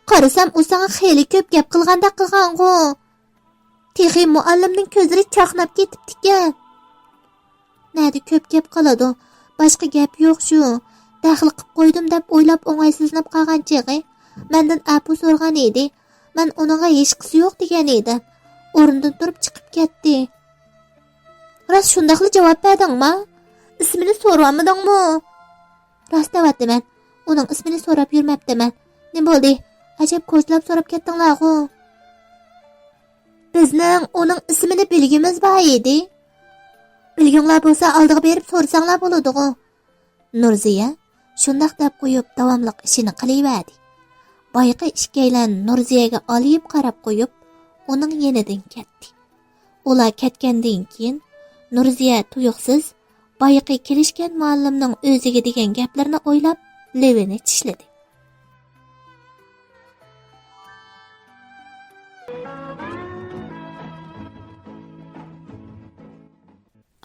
قارىسام ئۇ ساڭا خېلى كۆپ گەپ قىلغاندەك قىلغانغۇ. تېخى مۇئەللىمنىڭ كۆزلىرى چاقناپ كېتىپتىكەن. نەدە كۆپ گەپ قىلىدۇ؟ باشقا گەپ يوق شۇ. دەخلى قىپ قويدۇم دەپ ئويلاپ ئوڭايسىزلىنىپ قالغان چېغى مەندىن ئەپۇ سورىغان ئىدى. مەن ئۇنىڭغا ھېچقىسى يوق دېگەن ئىدىم. ئورنىدىن تۇرۇپ چىقىپ كەتتى. راست شۇنداقلا جاۋاب بەردىڭما؟ ئىسمىنى سورىۋالمىدىڭمۇ؟ راست دەۋاتىمەن. ئۇنىڭ ئىسمىنى سوراپ يۈرمەپتىمەن. نېمە بولدى؟ ئەجەب كوچىلاپ سوراپ كەتتىڭلارغۇ؟ بىزنىڭ ئۇنىڭ ئىسمىنى بىلگۈمىز بار ئىدى. بىلگۈڭلار بولسا ئالدىغا بېرىپ سورىساڭلار بولىدىغۇ. نۇرزىيە شۇنداق دەپ قويۇپ داۋاملىق ئىشىنى قىلىۋەردى. بايىقى ئىككىيلەن نۇرزىيەگە ئالىيىپ قاراپ قويۇپ، ئۇنىڭ يېنىدىن كەتتى. ئۇلار كەتكەندىن كېيىن نۇرزىيە تۇيۇقسىز بايىقى كېلىشكەن مۇئەللىمنىڭ ئۆزىگە دېگەن گەپلىرىنى ئويلاپ لېۋىنى چىشلىدى.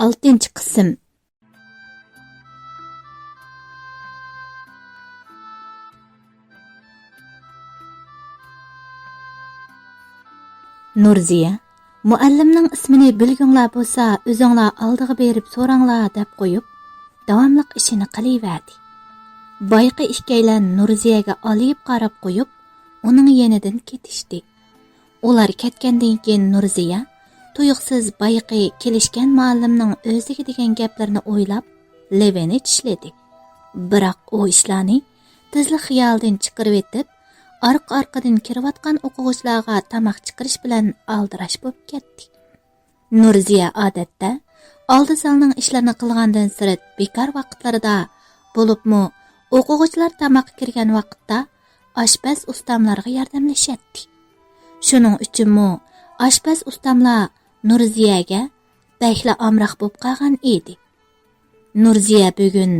ئالتىنچى قىسىم. نۇرزىيە، مۇئەللىمنىڭ ئىسمىنى بىلگۈڭلار بولسا، ئۆزۈڭلار ئالدىغا بېرىپ سوراڭلار، دەپ قويۇپ، داۋاملىق ئىشىنى قىلىۋەردى. بايىقى ئىككىيلەن نۇرزىيەگە ئالىيىپ قاراپ قويۇپ، ئۇنىڭ يېنىدىن كېتىشتى. ئۇلار كەتكەندىن كېيىن نۇرزىيە تۇيۇقسىز بايىقى كېلىشكەن مۇئەللىمنىڭ ئۆزىگە دېگەن گەپلىرىنى ئويلاپ، لېۋىنى چىشلىدى. بىراق ئۇ ئىشلارنى تېزلا خىيالىدىن چىقىرىۋېتىپ، ئارقا-ئارقىدىن كىرىۋاتقان ئوقۇغۇچىلارغا تاماق چىقىرىش بىلەن ئالدىراش بولۇپ كەتتى. نۇرزىيە ئادەتتە ئالدى زالنىڭ ئىشلىرىنى قىلغاندىن سىرت بىكار ۋاقىتلىرىدا، بولۇپمۇ ئوقۇغۇچىلار تاماققا كىرگەن ۋاقىتتا ئاشپەز ئۇستاملارغا ياردەملىشەتتى. شۇنىڭ ئۈچۈنمۇ ئاشپەز ئۇستاملار نۇرزىيەگە بەكلا ئامراق بولۇپ قالغان ئىدى. نۇرزىيە بۈگۈن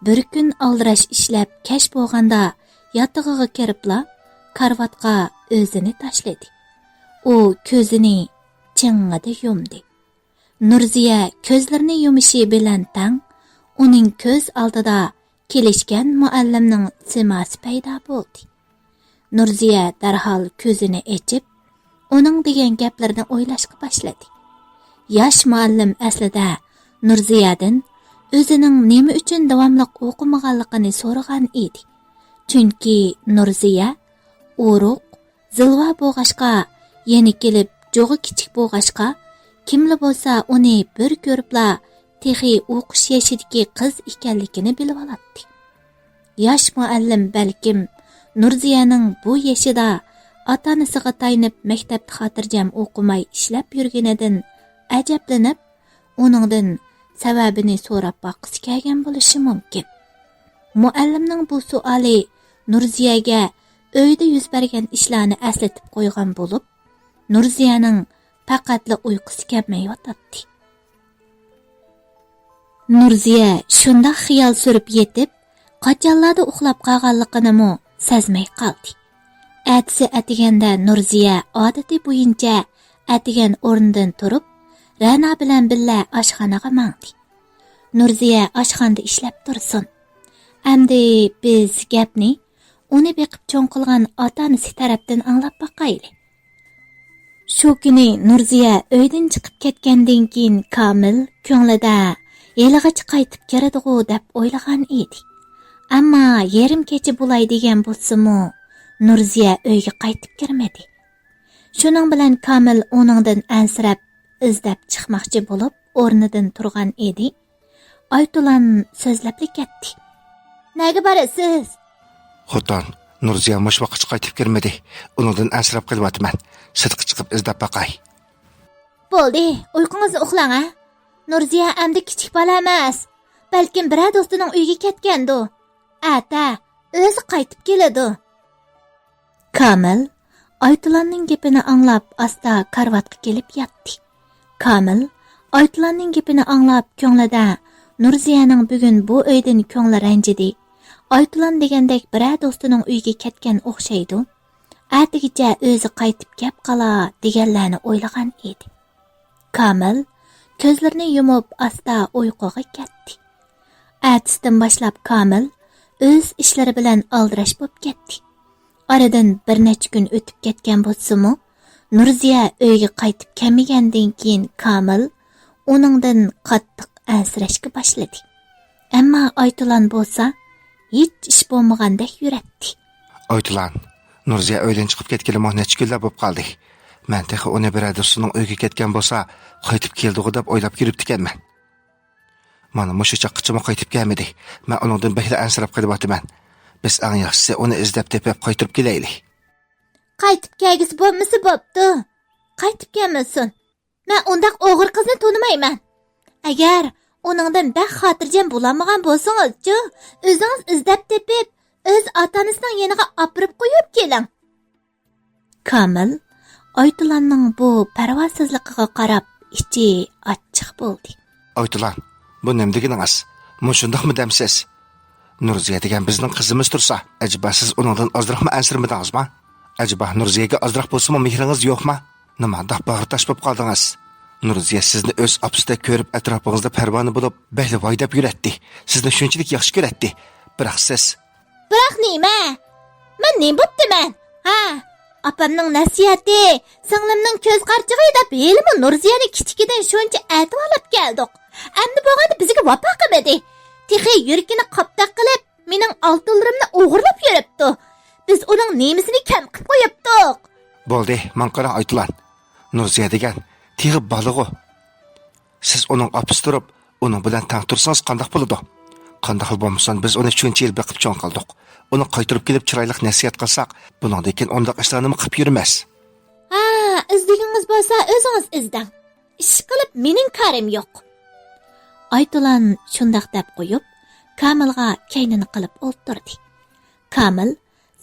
بىر كۈن ئالدىراش ئىشلەپ، كەچ بولغاندا ياتىقىغا كىرىپلا كارىۋاتقا ئۆزىنى تاشلىدى. ئۇ كۆزىنى چىڭڭىدە يۇمدى. نۇرزىيە كۆزلىرىنى يۇمۇشى بىلەن تەڭ ئۇنىڭ كۆز ئالدىدا كېلىشكەن مۇئەللىمنىڭ سىماسى پەيدا بولدى. نۇرزىيە دەرھال كۆزىنى ئېچىپ، ئۇنىڭ دېگەن گەپلىرىنى ئويلاشقا باشلىدى. ياش مۇئەللىم ئەسلىدە نۇرزىيەدىن ئۆزىنىڭ نېمە ئۈچۈن داۋاملىق ئوقۇمىغانلىقىنى سورىغان ئىدى. چۈنكى نۇرزىيە ئورۇق، زىلۋا بولغاچقا، يەنە كېلىپ جۇغى كىچىك بولغاچقا، كىملا بولسا ئۇنى بىر كۆرۈپلا تېخى ئوقۇش يېشىدىكى قىز ئىكەنلىكىنى بىلىۋالاتتى. ياش مۇئەللىم بەلكىم نۇرزىيەنىڭ بۇ يېشىدا ئاتا-ئانىسىغا تايىنىپ مەكتەپتە خاتىرجەم ئوقۇماي ئىشلەپ يۈرگىنىدىن ئەجەبلىنىپ، ئۇنىڭدىن سەۋەبىنى سوراپ باققۇسى كەلگەن بولۇشى مۇمكىن. مۇئەللىمنىڭ بۇ سوئالى نۇرزىيەگە ئۆيدە يۈز بەرگەن ئىشلارنى ئەسلىتىپ قويغان بولۇپ، نۇرزىيەنىڭ پەقەتلا ئۇيقۇسى كەلمەيۋاتاتتى. نۇرزىيە شۇنداق خىيال سۈرۈپ يېتىپ، قاچانلاردا ئۇخلاپ قالغانلىقىنىمۇ سەزمەي قالدى. ئەتىسى ئەتىگەندە نۇرزىيە ئادىتى بويىچە ئەتىگەن ئورنىدىن تۇرۇپ، رەنا بىلەن بىللە ئاشخانىغا ماڭدى. نۇرزىيە ئاشخانىدا ئىشلەپ تۇرسۇن. ئەمدى بىز گەپنى ئۇنى بېقىپ چوڭ قىلغان ئاتا-ئانىسى تەرەپتىن ئاڭلاپ باقايلى. شۇ كۈنى نۇرزىيە ئۆيدىن چىقىپ كەتكەندىن كېيىن، كامىل كۆڭلىدە ھېلىغىچە قايتىپ كېلىدىغۇ دەپ ئويلىغان ئىدى. ئەمما يېرىم كېچە بولاي دېگەن بولسىمۇ، نۇرزىيە ئۆيگە قايتىپ كىرمىدى. شۇنىڭ بىلەن كامىل ئۇنىڭدىن ئەنسىرەپ، ئىزدەپ چىقماقچى بولۇپ ئورنىدىن تۇرغان ئىدى. ئايتۇلان سۆزلەپلا كەتتى. نەگە بارىسىز؟ خوتۇن، نۇرزىيە مۇشۇ ۋاقىتقىچە قايتىپ كىرمىدى. ئۇنىڭدىن ئەنسىرەپ قېلىۋاتىمەن. سىرتقا چىقىپ ئىزدەپ باقاي. بولدى، ئۇيقۇڭىزنى ئۇخلاڭ ھە. نۇرزىيە ئەمدى كىچىك بالا ئەمەس. بەلكىم بىرەر دوستىنىڭ ئۆيىگە كەتكەندۇ. ئەتە ئۆزى قايتىپ كېلىدۇ. كامىل ئايتۇلاننىڭ گېپىنى ئاڭلاپ، ئاستا كارىۋاتقا كېلىپ ياتتى. كامىل ئايتۇلاننىڭ گېپىنى ئاڭلاپ، كۆڭلىدە نۇرزىيەنىڭ بۈگۈن بۇ ئۆيدىن كۆڭلى رەنجىدى. ئايتۇلان دېگەندەك بىرەر دوستىنىڭ ئۆيىگە كەتكەن ئوخشايدۇ. ئەتىگىچە ئۆزى قايتىپ كەپ قالا دېگەنلەرنى ئويلىغان ئىدى. كامىل كۆزلىرىنى يۇمۇپ ئاستا ئۇيقۇغا كەتتى. ئەتىسىدىن باشلاپ كامىل ئۆز ئىشلىرى بىلەن ئالدىراش بولۇپ كەتتى. ئارىدىن بىر نەچچە كۈن ئۆتۈپ كەتكەن بولسىمۇ، نۇرزىيە ئۆيگە قايتىپ كەلمىگەندىن كېيىن كامىل ئۇنىڭدىن قاتتىق ئەنسىرەشكە باشلىدى. ئەمما ئايتۇلان بولسا ھېچ ئىش بولمىغاندەك يۈرەتتى. ئايتۇلان، نۇرزىيە ئۆيدىن چىقىپ كەتكىلىمۇ نەچچە كۈنلەر بولۇپ قالدى. مەن تېخى ئۇنى بىرەر دوستىنىڭ ئۆيىگە كەتكەن بولسا، قايتىپ كېلىدىغۇ دەپ ئويلاپ يۈرۈپتىكەنمەن. مانا مۇشۇ چاغقىچىمۇ قايتىپ كەلمىدى. مەن ئۇنىڭدىن بەكلا ئەنسىرەپ قېلىۋاتىمەن. بىز ئەڭ ياخشىسى ئۇنى ئىزدەپ تېپىپ قايتۇرۇپ كېلەيلى. قايتىپ كەلگۈسى بولمىسا بوپتۇ. قايتىپ كەلمىسۇن. مەن ئۇنداق ئوغرى قىزنى تونۇمايمەن. ئەگەر ئۇنىڭدىن بەك خاتىرجەم بولالمىغان بولسىڭىزچۇ، ئۆزىڭىز ئىزدەپ تېپىپ، ئۆز ئاتا-ئانىسىنىڭ يېنىغا ئاپىرىپ قويۇپ كېلىڭ. كامىل ئايتۇلاننىڭ بۇ پەرۋاسىزلىقىغا قاراپ ئىچى ئاچچىق بولدى. ئايتۇلان، بۇ نېمە دېگىنىڭىز؟ مۇشۇنداقمۇ دەمسىز؟ نۇرزىيە دېگەن بىزنىڭ قىزىمىز تۇرسا، ئەجەبا سىز ئۇنىڭدىن ئازراقمۇ ئەنسىرىمىدىڭىزما؟ ئەجەبا نۇرزىيەگە ئازراق بولسىمۇ مېھرىڭىز يوقما؟ نېمانداق باغرى تاش بولۇپ قالدىڭىز؟ نۇرزىيە سىزنى ئۆز ئاپىسىدەك كۆرۈپ، ئەتراپىڭىزدا پەرۋانە بولۇپ، بەكلا ۋايداپ يۈرەتتى. سىزنى شۇنچىلىك ياخشى كۆرەتتى. بىراق سىز. بىراق نېمە؟ مەن نېمە بوپتىمەن؟ ھە؟ ئاپامنىڭ نەسىھەتى، سىڭلىمنىڭ كۆز قارىچۇقى دەپ ھېلىمۇ نۇرزىيەنى كىچىكىدىن شۇنچە ئەتىۋارلاپ كەلدۇق. ئەمدى بولغاندا بىزگە ۋاپا قىلمىدى. تېخى يۈرىكىنى قاپتاق قىلىپ، مېنىڭ ئالتۇنلىرىمنى ئوغرىلاپ يۈرۈپتۇ. بىز ئۇنىڭ نېمىسىنى كەم قىلىپ قويۇپتۇق؟ بولدى، ماڭا قاراڭ ئايتۇلان. نۇرزىيە دېگەن تېخى بالىغۇ. سىز ئۇنىڭ ئاپىسى تۇرۇپ، ئۇنىڭ بىلەن تەڭ تۇرسىڭىز قانداق بولىدۇ؟ قانداقلا بولمىسۇن، بىز ئۇنى شۇنچە يىل بېقىپ چوڭ قىلدۇق. ئۇنى قايتۇرۇپ كېلىپ چىرايلىق نەسىھەت قىلساق، بۇنىڭدىن كېيىن ئۇنداق ئىشلارنىمۇ قىلىپ يۈرمەس. ھە، ئىزدىگىڭىز بولسا ئۆزىڭىز ئىزدەڭ. ئىشقىلىپ مېنىڭ كارىم يوق. ئايتۇلان شۇنداق دەپ قويۇپ، كامىلغا كەينىنى قىلىپ ئولتۇردى. كامىل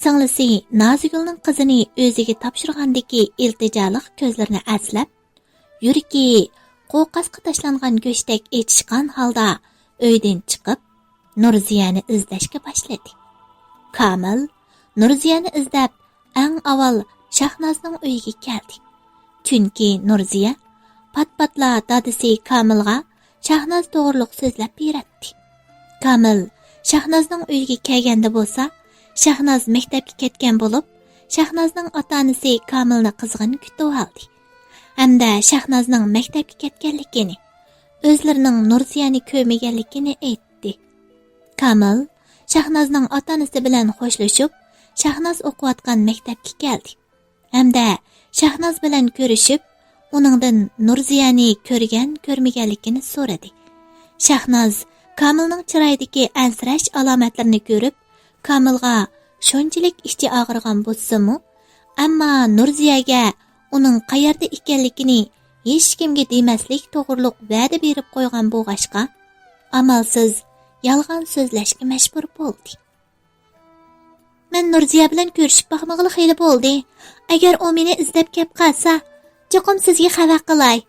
سىڭلىسى نازىگۈلنىڭ قىزىنى ئۆزىگە تاپشۇرغاندىكى ئىلتىجالىق كۆزلىرىنى ئەسلەپ، يۈرىكى قوقاسقا تاشلانغان گۆشتەك ئېچىشقان ھالدا ئۆيدىن چىقىپ، نۇرزىيەنى ئىزدەشكە باشلىدى. كامىل نۇرزىيەنى ئىزدەپ، ئەڭ ئاۋۋال شاھنازنىڭ ئۆيىگە كەلدى. چۈنكى نۇرزىيە پات-پاتلا دادىسى كامىلغا شاھناز توغرۇلۇق سۆزلەپ بېرەتتى. كامىل شاھنازنىڭ ئۆيىگە كەلگەندە بولسا، شاھناز مەكتەپكە كەتكەن بولۇپ، شاھنازنىڭ ئاتا-ئانىسى كامىلنى قىزغىن كۈتۈۋالدى ھەمدە شاھنازنىڭ مەكتەپكە كەتكەنلىكىنى، ئۆزلىرىنىڭ نۇرزىيەنى كۆرمىگەنلىكىنى ئېيتتى. كامىل شاھنازنىڭ ئاتا-ئانىسى بىلەن خوشلىشىپ، شاھناز ئوقۇۋاتقان مەكتەپكە كەلدى ھەمدە شاھناز بىلەن كۆرۈشۈپ، ئۇنىڭدىن نۇرزىيەنى كۆرگەن-كۆرمىگەنلىكىنى سورىدى. شاھناز كامىلنىڭ چىرايىدىكى ئەنسىرەش ئالامەتلىرىنى كۆرۈپ، كامىلغا شۇنچىلىك ئىچى ئاغرىغان بولسىمۇ، ئەمما نۇرزىيەگە ئۇنىڭ قەيەردە ئىكەنلىكىنى ھېچكىمگە دېمەسلىك توغرۇلۇق ۋەدە بېرىپ قويغان بولغاچقا، ئامالسىز يالغان سۆزلەشكە مەجبۇر بولدى. مەن نۇرزىيە بىلەن كۆرۈشۈپ باقمىغىلى خېلى بولدى. ئەگەر ئۇ مېنى ئىزدەپ كەپ قالسا، چوقۇم سىزگە خەۋەر قىلاي.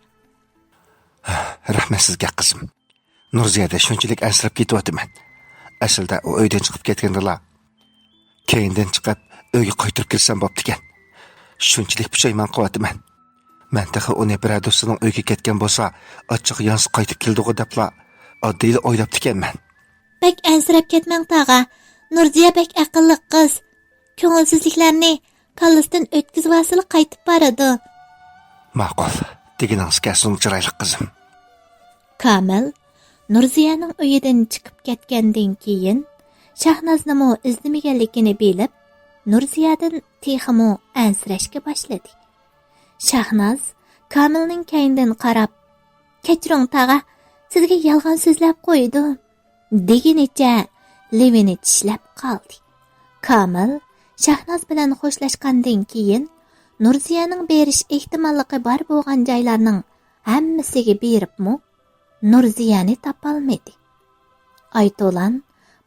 رەھمەت سىزگە، قىزىم. نۇرزىيەدە شۇنچىلىك ئەنسىرەپ كېتىۋاتىمەن. ئەسلىدە ئۇ ئۆيدىن چىقىپ كەتكەندىلا، كەينىدىن چىقىپ، ئۆيگە قايتۇرۇپ كىرسەم بوپتىكەن. شۇنچىلىك پۇشايمان قىلىۋاتىمەن. مەن تېخى ئۇنى بىرەر دوستىنىڭ ئۆيىگە كەتكەن بولسا، ئاچچىقى يانسا قايتىپ كېلىدىغۇ دەپلا ئاددىيلا ئويلاپتىكەنمەن. بەك ئەنسىرەپ كەتمەڭ، تاغا. نۇرزىيە بەك ئەقىللىق قىز. كۆڭۈلسىزلىكلەرنى كاللىسىدىن ئۆتكۈزۈۋالسىلا قايتىپ بارىدۇ. ماقۇل، دېگىنىڭىز كەلسۇن، چىرايلىق قىزىم. كامىل نۇرزىيەنىڭ ئۆيىدىن چىقىپ كەتكەندىن كېيىن، شاھنازنىمۇ ئىزدىمىگەنلىكىنى بىلىپ، نۇرزىيەدىن تېخىمۇ ئەنسىرەشكە باشلىدى. شاھناز كامىلنىڭ كەينىدىن قاراپ، كەچۈرۈڭ، تاغا، سىزگە يالغان سۆزلەپ قويدۇم، دېگىنىچە لېۋىنى چىشلەپ قالدى. كامىل شاھناز بىلەن خوشلاشقاندىن كېيىن، نۇرزىيەنىڭ بېرىش ئېھتىماللىقى بار بولغان جايلارنىڭ ھەممىسىگە بېرىپمۇ، نۇرزىيەنى تاپالمىدى. ئايتولان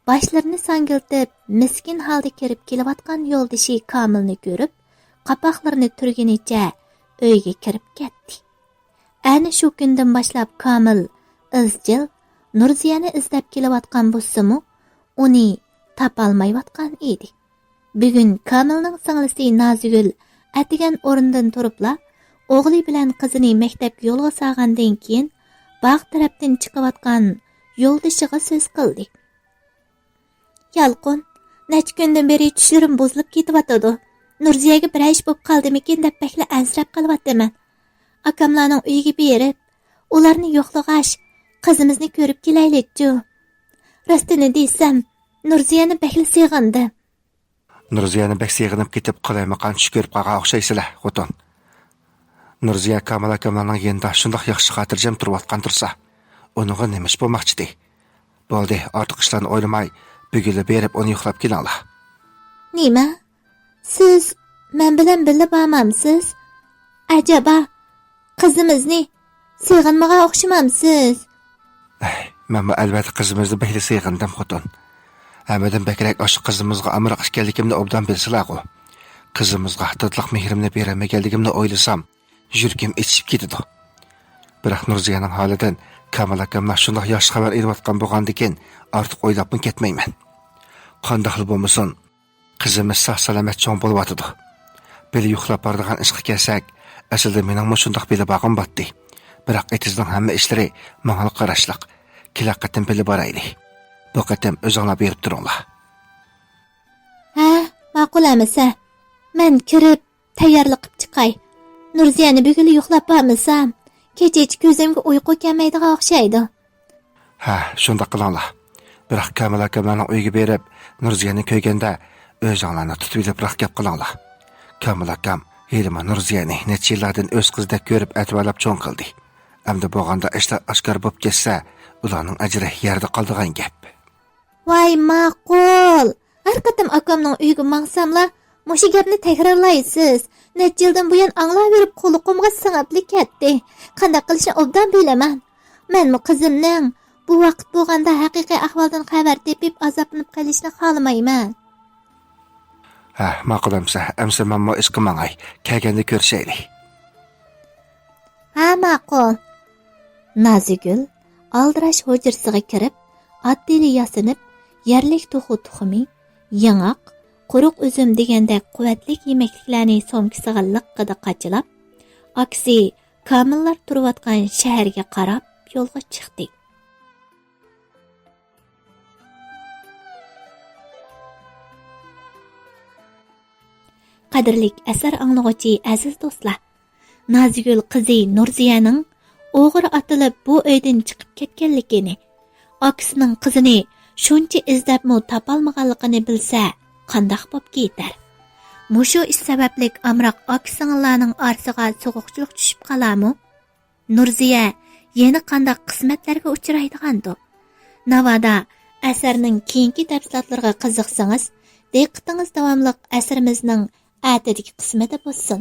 باشلىرىنى ساڭگىلىتىپ، مىسكىن ھالدا كىرىپ كېلىۋاتقان يولدىشى كامىلنى كۆرۈپ، قاپاقلىرىنى تۈرگىنىچە ئۆيگە كىرىپ كەتتى. ئەنە شۇ كۈندىن باشلاپ كامىل ئىزچىل نۇرزىيەنى ئىزدەپ كېلىۋاتقان بولسىمۇ، ئۇنى تاپالمايۋاتقان ئىدى. بۈگۈن كامىلنىڭ سىڭلىسى نازىگۈل ئەتىگەن ئورنىدىن تۇرۇپلا، ئوغلى بىلەن قىزىنى مەكتەپكە يولغا سالغاندىن كېيىن، باغ تەرەپتىن چىقىۋاتقان يولدىشىغا سۆز قىلدى. يالقۇن، نەچچە كۈندىن بېرى چۈشلىرىم بۇزۇلۇپ كېتىۋاتىدۇ. نۇرزىيەگە بىرەر ئىش بولۇپ قالدىمىكىن دەپ بەكلا ئەنسىرەپ قېلىۋاتىمەن. ئاكاملارنىڭ ئۆيىگە بېرىپ، ئۇلارنى يوقلىغاچ، قىزىمىزنى كۆرۈپ كېلەيلىچۇ. راستىنى دېسەم، نۇرزىيەنى بەكلا سېغىندىم. نۇرزىيەنى بەك سېغىنىپ كېتىپ، قالايمىقان چۈش كۆرۈپ قالغان ئوخشايسىلە، خوتۇن. نۇرزىيە كامىل ئاكاملارنىڭ يېنىدا شۇنداق ياخشى خاتىرجەم تۇرۇۋاتقان تۇرسا، ئۇنىڭغا نېمە ئىش بولماقچىدى؟ بولدى، ئارتۇق ئىشلارنى ئويلىماي، بۈگۈنلا بېرىپ ئۇنى يوقلاپ كېلىڭلار. نېمە؟ سىز مەن بىلەن بىللە بارمامسىز؟ ئەجەبا، قىزىمىزنى سېغىنمىغان ئوخشىمامسىز؟ ئەي، مەنمۇ ئەلۋەتتە قىزىمىزنى بەكلا سېغىندىم، خوتۇن. ھەممىدىن بەكرەك ئاشۇ قىزىمىزغا ئامراق ئىكەنلىكىمنى ئوبدان بىلىسىلەرغۇ. قىزىمىزغا دادىلىق مېھرىمنى بېرەلمىگەنلىكىمنى ئويلىسام، يۈرىكىم ئېچىشىپ كېتىدۇ. بىراق نۇرزىيەنىڭ ھالىدىن كامىل ئاكاملار شۇنداق ياخشى خەۋەر ئېلىۋاتقان بولغاندىكىن، ئارتۇق ئويلاپمۇ كەتمەيمەن. قانداقلا بولمىسۇن، قىزىمىز ساق-سالامەت چوڭ بولۇۋاتىدۇ. بىللە يوقلاپ بارىدىغان ئىشقا كەلسەك، ئەسلىدە مېنىڭمۇ شۇنداق بىللە بارغۇم بارتتى. بىراق ئېتىزنىڭ ھەممە ئىشلىرى ماڭىلا قاراشلىق. كېلەر قېتىم بىللە بارايلى. بۇ قېتىم ئۆزۈڭلار بېرىپ تۇرۇڭلار. ھە، ماقۇل ئەمىسە. مەن كىرىپ، تەييارلىق قىپ چىقاي. نۇرزىيەنى بۈگۈنلا يوقلاپ بارمىسام، كېچىچە كۆزۈمگە ئۇيقۇ كەلمەيدىغان ئوخشايدۇ. ھە، شۇنداق قىلىڭلار. بىراق كامىل ئاكاملارنىڭ ئۆيىگە بېرىپ، نۇرزىيەنى كۆرگەندە، ئۆزۈڭلارنى تۇتۇۋېلىپراق گەپ قىلىڭلار. كامىل ئاكام ھېلىمۇ نۇرزىيەنى نەچچە يىللاردىن ئۆز قىزىدەك كۆرۈپ ئەتىۋارلاپ چوڭ قىلدى. ئەمدى بولغاندا ئىشلار ئاشكارا بولۇپ كەتسە، ئۇلارنىڭ ئەجرى يەردە قالىدىغان گەپ. ۋاي ماقۇل! ھەر قېتىم ئاكامنىڭ ئۆيىگە ماڭساملا، مۇشۇ گەپنى تەكرارلايسىز. نەچچە يىلدىن بۇيان ئاڭلاۋېرىپ قۇلىقىمغا سىڭىپلا كەتتى. قانداق قىلىشنى ئوبدان بىلىمەن. مەنمۇ قىزىمنىڭ بۇ ۋاقىت بولغاندا ھەقىقىي ئەھۋالدىن خەۋەر تېپىپ ئازابلىنىپ قېلىشىنى خالىمايمەن. ھە، ماقۇل ئەمسە، ئەمسە مەنمۇ ئىشقا ماڭاي. كەلگەندە كۆرۈشەيلى. ھە، ماقۇل. نازىگۈل ئالدىراش ھۇجرىسىغا كىرىپ، ئاددىيلا ياسىنىپ، يەرلىك توخۇ تۇخۇمى، ياڭاق، قۇرۇق ئۈزۈم دېگەندەك قۇۋۋەتلىك يېمەكلىكلەرنى سومكىسىغا لىققىدە قاچىلاپ، ئاكىسى كامىللار تۇرۇۋاتقان شەھەرگە قاراپ يولغا چىقتى. قەدىرلىك ئەسەر ئاڭلىغۇچى ئەزىز دوستلار، نازىگۈل قىزى نۇرزىيەنىڭ ئوغرى ئاتىلىپ بۇ ئۆيدىن چىقىپ كەتكەنلىكىنى، ئاكىسىنىڭ قىزىنى شۇنچە ئىزدەپمۇ تاپالمىغانلىقىنى بىلسە، قانداق بوپ كېتەر؟ مۇشۇ ئىش سەۋەبلىك ئامراق ئاكا-سىڭىللارنىڭ ئارىسىغا سوغۇقچىلىق چۈشۈپ قالارمۇ؟ نۇرزىيە يەنە قانداق قىسمەتلەرگە ئۇچرايدىغاندۇ؟ ناۋادا ئەسەرنىڭ كېيىنكى تەپسىلاتلىرىغا قىزىقسىڭىز، دىققىتىڭىز داۋاملىق ئەسىرىمىزنىڭ ئەتىدىكى قىسمىدا بولسۇن.